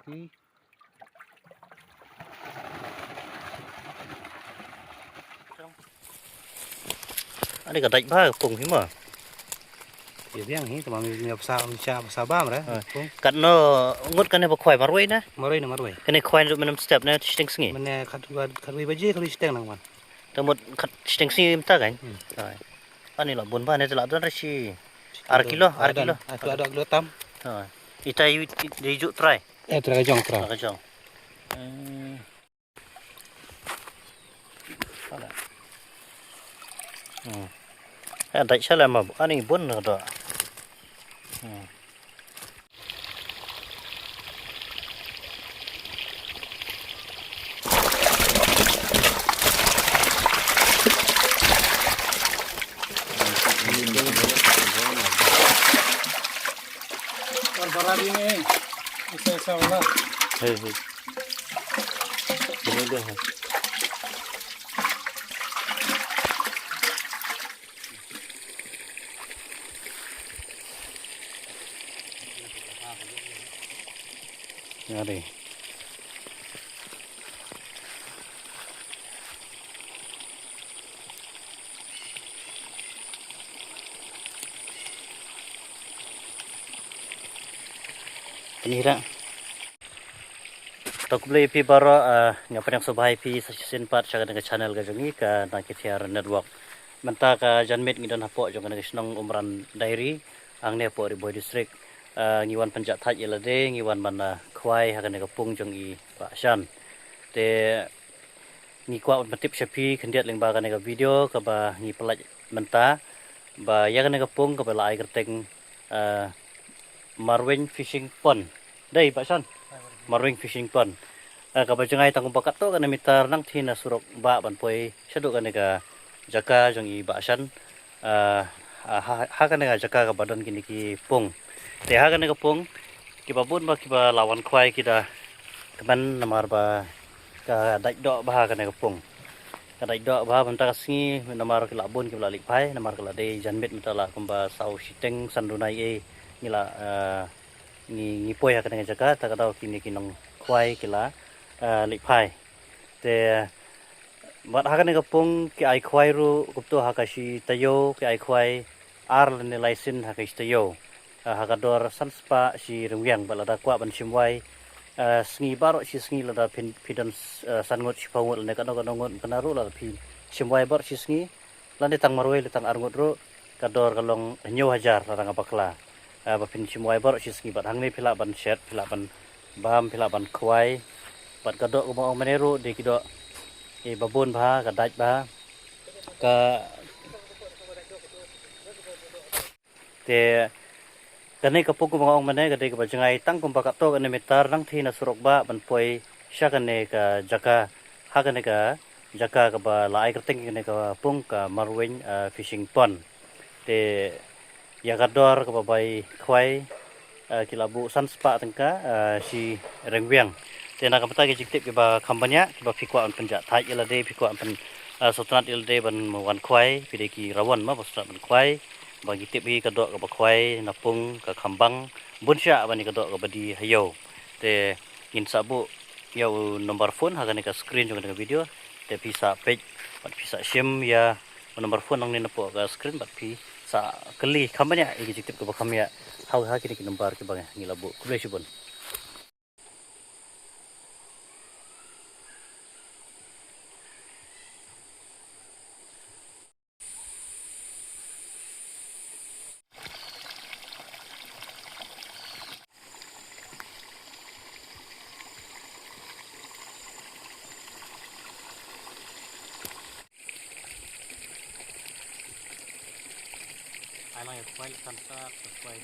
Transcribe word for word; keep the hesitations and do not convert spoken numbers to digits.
Ani ka dait bha ka pung hi ma. Ïa biang hi, tama mi, mi pasa, mi cha pasa bam re. Ha. Pung. Katno ngut kane ba khwai, marwei na? Marwei na marwei. Kane khwai ruh mynno step na shiteng sngi. Mynne khat, khat, khatwei baje, khatwei shiteng nang man. Te mut khat shiteng sngi mynta kan. Hmm. Ha. Ani la bun bha ne, te la don re shi ar kilo, ar kilo. Ar kilo, ar kilo tam. Ha. Ita yu, ita yu trai. Eh, trai ka jong, trai. Trai ka jong. Hmm. Hmm. Eh, dait shala ma, ani bun na da. Hmm. Aur bhara bhi nahi, aisa aisa wala. Hai, hai. Ye bhi hai. Are. Kini ra. To khublei ïa phi baroh, ah, nga pdiang sngewbha ïa phi sa shisien pat sha kane ka channel ka jong ngi ka Nangkithiar Network. Mynta ka janmiet ngi don hapoh jong kane ka shnong Umran Diary, hangne hapoh Ri Bhoi District. Ah, ngi wan pynjah thait ïa lade, ngi wan ban, ah, khwai ha kane ka pung jong i Bah Shan. Te ngi kwah ban pyntip sha phi khyndiat lyngba kane ka video kaba ngi pynlait mynta, ba ïa kane ka pung kaba la ai kyrteng, ah, Marweiñ Fishing Pond. Dei, Bah Shan? Marweiñ Fishing Pond. Ah, kaba jngai tang kumba katto katne meter nangthie na surok bah ban poi shaduh kane ka jaka jong i Bah Shan. Ah, ah, ha, ha kane ka jaka kaba don kine ki pung. Te ha kane ka pung, kiba bun ba kiba la wan khwai ki da kmen namar ba ka dait doh bha kane ka pung. Ka dait doh bha mynta ka sngi namar ki la bun kiba la leit phai, namar ka la dei janmiet mynta la kumba saw shiteng san duna ei ngi la, ah, ngi, ngi poi ha kane ka jaka, ta ka daw kine ki nongkhwai ki la, ah, leit phai. Te bad ha kane ka pung ki ai khwai ruh kumto ha ka shi taïew ki ai khwai ar lane lai sien ha ka shi taïew. Ah, ha ka dor san spah shi ryngwiang bad lada kwah ban shim wai, ah, sngi baroh shi sngi lada phin, phi don, ah, san ngut shiphew ngut lane katno katno ngut kane ruh lada phi shim wai baroh shi sngi. Lane tang marwei lane tang arngut ruh, ka dor ka long hynñiew hajar lada nga bakla. Ah, ba phin shim wai baroh shi sngi bad hangne phi lah ban shet, phi lah ban bam, phi lah ban khwai. Bad ka doh kumba ong mynne ruh dei ki doh, eh, ba bun bha, ka dait bha. Ka Te kane ka pung kumba nga ong mynne ka dei kaba jngai tang kumba katto katne meter nangthie na surok bah ban poi sha kane ka jaka, ha kane ka jaka kaba la ai kyrteng kane ka pung ka Marweiñ, ah, Fishing Pond. Te ïa ka dor kaba bai khwai, ah, ki la buh san spah tyngka, ah, shi ryngwiang. Te na ka bynta ki jingtip kiba kham bniah kiba phi kwah ban pynjah thait ïa lade, phi kwah ban pyn, ah, sngewtynnat ïa lade ban wan khwai, phi dei ki rawan ma ba sngewtynnat ban khwai. Ba ngi tip hi ka doh kaba khwai na pung ka khambang bun shah ban ïa ka doh kaba die ha ïew. Te ngin sa buh ïa u number phone ha kane ka screen jong kane ka video. Te phi sa peit bad phi sa shim ïa u number phone nangne napoh ka screen bad phi sa kylli kham bniah ïa ki jingtip kaba kham bniah ha, ha kine ki number kiba ngi la buh. Khublei shibun. Ai lang ïa khwai, kan sa khwai.